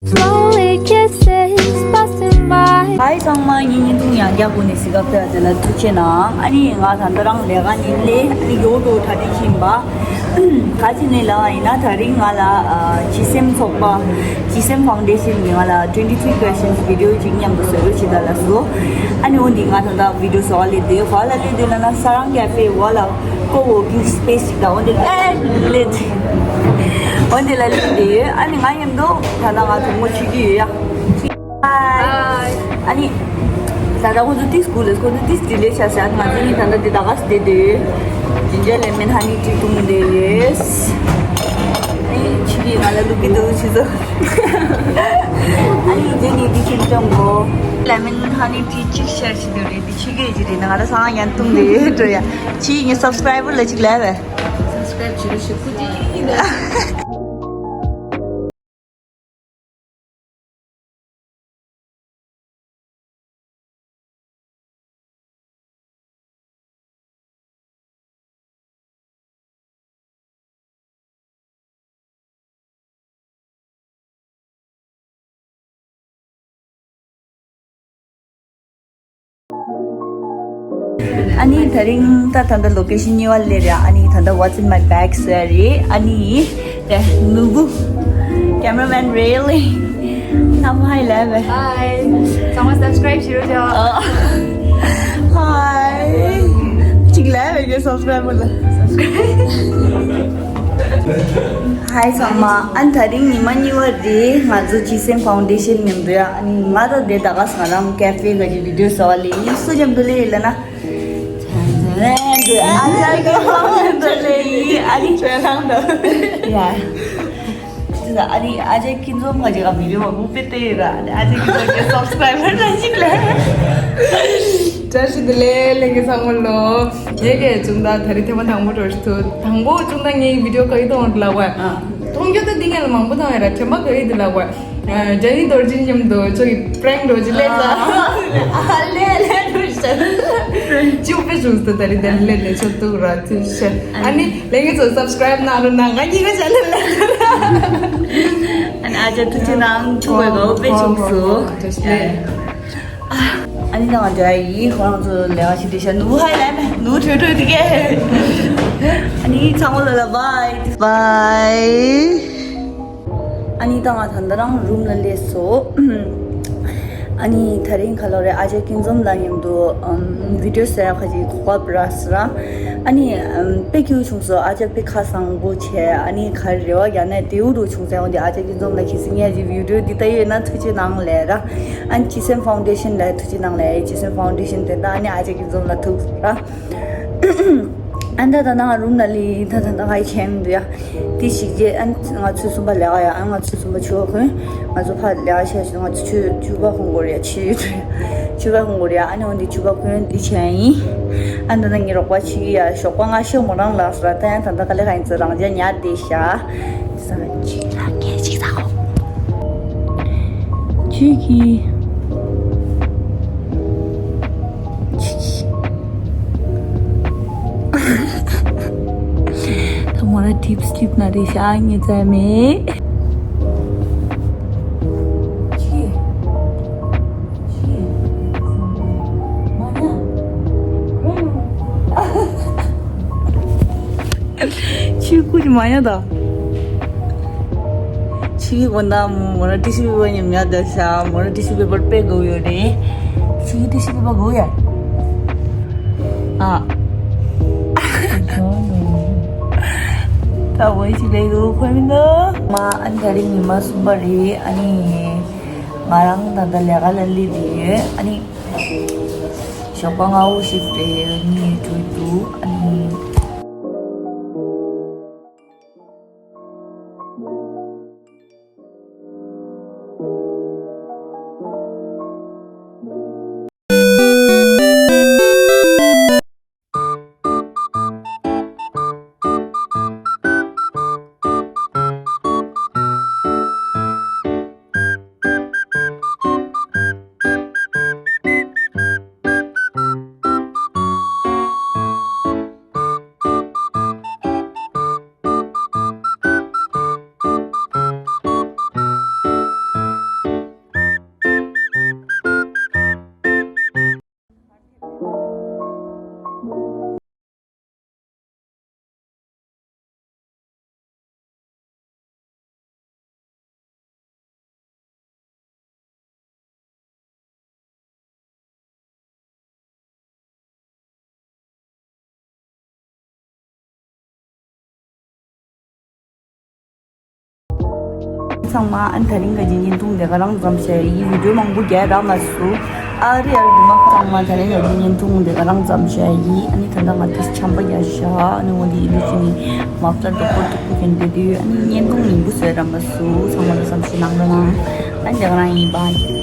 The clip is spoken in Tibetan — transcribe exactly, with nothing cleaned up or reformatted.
Slowly kisses passing by. ཧའི་ཚང་མ། ངའི་བརྙན་ཐུང་ཡང་བསྐྱར་བསྐུར་ནས་གཟིགས་སྐབས་དེ་ལ་དེ་ལ་ཐུགས་རྗེ་གནང་། ཨ་ནི་ང་ད་ལྟ་རང་ལས་ཀ་ནས་སླེབས། ཨ་ནི་ཡོད་དོ་གྲ་སྒྲིག་བྱེད་པ། ག་ཅི་ནས་ལབ་པ་ཡིན་ན། ད་རིང་ང་ལ་ཨ་བྱིས་སེམས་ཚོགས་པ། བྱིས་སེམས་ཕའུན་ཌེ་ཤན་གྱིས་ང་ལ་twenty three questions video ཅིག་མཉམ་དུ་བཟོ་རོགས་བྱེད་ད་ལབ་སོང་། ཨ་ནི་འོ་འདི་ང་ད་ལྟ་video བཟོ་བ་སླེབས་དེ། ག་ལ་སླེབས་དེ་ལབ་ན་ས་རང་ཀེ་ཧྥེ་འོག་ལ་ཀོ་ཝོར་ཀིང་སི་པེ་སི་ཅིག་དང་འོ་འདི་ལ་སླེབས་དེ། འོ་འདི་ལ་སླེབས་དེ། ཨ་ནི་ང་མཉམ་དུ་ད་ལྟ་ང་གྲོགས་མོ་ཁྲིད་ཀྱི་ཡོད་ཡ། Hi. Hi. ཨ་ནི། ད་ལྟ་ཁོ་ཚོ་ཏིས་སྐུལ་ལས་ཁོ་ཚོ་ཏིས་ཌི་ལེ་ཆགས་ཤག་ང་ཚོ་གཉིས་ད་ལྟ་འདི་ད་ག་སེ་བསྡད་དེ། ginger lemon honey tea འཐུང་བསྡད་ཡོད། ཨ་ནི་ཁྱེད་ཀྱིས་ང་ལ་ལུག་གི་འདུག་ཅི་ཚོ། ཨ་ནི་རྗེས་ནས་འདི་ཁྱེད་སྐྱོང་གོ། lemon honey tea གཅིག་ཤེར་བྱེད་འདོད་རེད། འདི་ཁྱེད་ཀྱིས་ཅི་རེད་ན། ང་ལ་སང་ཉན་འཐུང་བསྡད་ཡོད་འགྲོ་ཡ། ཁྱེད་ངའི་སབ་སི་ཀ་རའི་བར་ལ་གཅིག་ལབ་བས། སབ་སི་ཀ་རའིབ་བྱེད་རོགས་ཞུ། སྐུ་མཁྱེན་ཡིན་ད། ཨ་ནི་དེ་རིང་ད་ད་ལྟ་ལོ་ཀེ་ཤན་གཉིས་པ་སླེབས་རེད། ཨ་ནི་ད་ལྟ་What's in my bag ཟེར་རེད། ཨ་ནི་དེ་ནུ་བུ། Cameraman really. ནམ་ཧའི་ལབ་བས། Hi. ཚང་མ་སབ་སི་ཀ་རའིབ་བྱེད་རོགས་བྱེད། Hi. གཅིག་ལབ་བས་ངའི་སབ་སི་ཀ་རའི་བར་ལ། ཧའི་ཚང་མ། ཨ་ནི་དེ་རིང་ཉི་མ་གཉིས་པ་རེད། ང་ཚོ་བྱིས་སེམས་ཕའུན་ཌེ་ཤན་མཉམ་དུ་ཡ། ཨ་ནི་ང་ད་ལྟ་ད་ག་སེ་ང་རང་ཀེ་ཧྥེ་ག་གི་བི་ཌིའོ་བཟོ་བ་སླེབས་ཡིན། སུ་མཉམ་དུ་སླེབས་ཡིན་ལབ་ན། ཨ་ཅག་གི་ཕའུན་ཌེ་ཤན་སླེབས་ཡིན། ཨ་ནི་ཁྱོད་རང་ད་ཡ། ཨ་ནི་ཨ་ཅག་ཁྱེད་ཚོ་ང་ཅག་ག་བི་ཌིའོ་མང་པོ་དཔེ་བལྟས་ཡོད་ར། ཨ་ནི་ཨ་ཅག་ཁྱེད་ཚོ་གི་སབ་སི་ཀ་རའི་བར་ལ་གཅིག་ལབ། བཀྲ་ཤིས་བདེ་ལེགས་ལྷན་རྒྱས་ཚང་མ་ལོ། ངས་ཀྱི་ཅུང་ད་ད་རེས་ཐེངས་མ་དང་པོ་འགྲོ་ཞིག་ཐུག་དང་པོ་ཅུང་ད་ངའི་བི་ཌིའོ་ག་ཡི་མཐོང་ལ་བ། མཐོང་རྒྱུ་ད་འདི་ངས་ལ་མང་པོ་མཐོང་ཡ་ར། དྲན་པ་ག་ཡི་འདི་ལ་བ། ཇ་ནི་རྡོ་རྗེ་མཉམ་དུ་ཅོ་ཡི་པྲེང་འགྲོ་ཅི་ལས་ད། ཨ་ལས་ལས་འགྲོ་ཤ། ཅུ་པེ་ཅུང་ད་ད་རེས་ད་ལས་ལས་ཆོ་ཏུ་ར་ཏུ་ཤ། ཨ་ནི་ལས་ངས་ཚོ་སབ་སི་ཀ་རའིབ་གནང་རོགས་གནང་། ང་གཉིས་ཀ་ཅེ་ནལ་ལས་ད་ར། ཨ་ནི་ཨ་ཅག་ཐུགས་རྗེ་གནང་། ཐུགས་དགའ་པོ་དཔེ་བྱུང་སོང་། ཨ་ནི་ད་ང་འདྲ་ཡིན། ཁོ་རང་ཚོ་ལས་ཀ་བྱེད་དུས་ཤ་ནུ་ཧའི་ལབ་མེད་ནུ་ཁྲོས་ཁྲོས་དེ་གས། ཨ་ནི་ཚང་མ་ལ་ལ་བྷའི་བྷའི། ཨ་ནི་ད་ང་ད་ལྟ་རང་རུམ་ལ་སླེབས་སོང་། ཨ་ནི་དེ་རིང་ག་ལོ་རེད། ཨ་ཅག་སྐྱིད་འཛོམས་ལ་མཉམ་དུ་ཨམ་བི་ཌིའོ་ཟེར་ཡག་ཁ་ཅིག་གོ་སྐབས་རག་སོང་ར། ཨ་ནི་ཨམ་དཔེ་སྐྱིད་པོ་བྱུང་སོང་། ཨ་ཅག་དཔེ་ཁ་བཟང་པོ་བྱས། ཨ་ནི་ག་རེ་རེ་བ་རྒྱག་ནས་དེའུ་རུ་བྱུང་ཟེར། འོ་འདི་ཨ་ཅག་སྐྱིད་འཛོམས་ལ་གལ་སྲིད་ངས་ཀྱི་བི་ཌིའོ་འདི་ལྟ་ཡོད་ན་ཐུགས་རྗེ་གནང་ལབ་ར། ཨ་ནི་བྱིས་སེམས་ཕའུན་ཌེ་ཤན་ལ་ཐུགས་རྗེ་གནང་ལབ། བྱིས་སེམས་ཕའུན་ཌེ་ཤན་དེ་ད་ཨ་ནི་ཨ་ཅག་སྐྱིད་འཛོམས་ལ་ཐུག་ར། ཨ་ད་ད་ནང་རུམ་ལ་ལི་ད་ད་ད་ཧའི་ཆེན་འདུག་ཡ། དེ་ཞིག་རྗེས་ཨ་ང་ཚོ་གསུམ་པ་ལས་ཀ་ཡ། ཨ་ང་ཚོ་གསུམ་པ་ཕྱུ་པ་གོན། ང་ཚོ་ཕར་ལས་ཀ་བྱས་ང་ཚོ་ཕྱུ་ཕྱུ་པ་གོན་དགོས་རེད། ཕྱུ་ཕྱུ་པ་གོན་དགོས་རེད། ཨ་ནི་འོན་ཏེ་ཕྱུ་པ་གོན་འདི་བྱས་ཡིན། ཨ་ད་ད་ངའི་རོགས་པ་ཕྱུ་ཡ་ཞོགས་པ་ང་ཤི་མོ་རང་ལགས་སུ་ར། ད་ཡང་ད་ད་ག་ལེ་ག་ཡིན་ཚེ་རང་ཅག་ཉལ་བསྡད་ཤག་ས་ཅིག་ལ་སྐད་ཅིག་ཟ་གོ། ཁྱོད་ཀྱིས། ཁྱོད་ཀྱིས། ད་མོ་ར་ཌིབ་སི་ལིབ་ན་རེ་ཤག་ངས་ཙམ་མེད། ཁྱོད། ཁྱོད། མ་ཉལ། ཁྱོད་སྐུ་ཅི་མ་ཡ་ད། ཕྱི་གི་དགོན་བདག་མོ་མོ་རང་ཊི་ཤུ་པེ་པར་ཉམས་ཉག་བསྡད་ཤག་མོ་རང་ཊི་ཤུ་པེ་པར་དཔེ་དགོས་ཡོད་རེད། ཕྱི་གི་ཊི་ཤུ་པེ་པར་དགོས་ཡ། ཨ། ད་འོ་ཞིག་ལས་དགོས་ཁོ་མི་འདུག་མ་ཨ་ནི་ད་རིང་ཉི་མ་གསུམ་པ་རེད། ཨ་ནི་ང་རང་ད་ལྟ་ལས་ཀ་ལ་སླེབས་བསྡད་ཡོད། ཨ་ནི་ཞོགས་པ་སྔ་པོ་ཞིག་རེད། གཉིད་འགྲོ་འདུག་ཨ་ནི། ཚང་མ་ཨ་ནི་ད་རིང་ག་གི་བརྙན་ཐུང་དེ་ག་རང་ཙམ་བྱས་ཡིན། བི་ཌིའོ་མང་པོ་རྒྱག་རག་མ་སོང་། ཨ་རི་ཨ་རི་འདི་མ་ཚང་མ་ད་རིང་ག་གི་བརྙན་ཐུང་དེ་ག་རང་ཙམ་བྱས་ཡིན། ཨ་ནི་ད་ལྟ་ང་ཏིས་ཆམ་པ་རྒྱག་བཞག་ཨ་ནི་འོ་དེ་ཡིན་དུས་ཅི་ནི་མ་ཕྲ་དོག་པོ་དོག་པོ་གན་དེ་དུས་ཨ་ནི་བརྙན་ཐུང་ཉིན་པོ་བཟོས་རག་མ་སོང་། ཚང་མ་ལ་བསམ་ཤེས་གནང་རོགས་གནང་། ཨ་ནི་དེ་ག་རང་ཡིན་པ།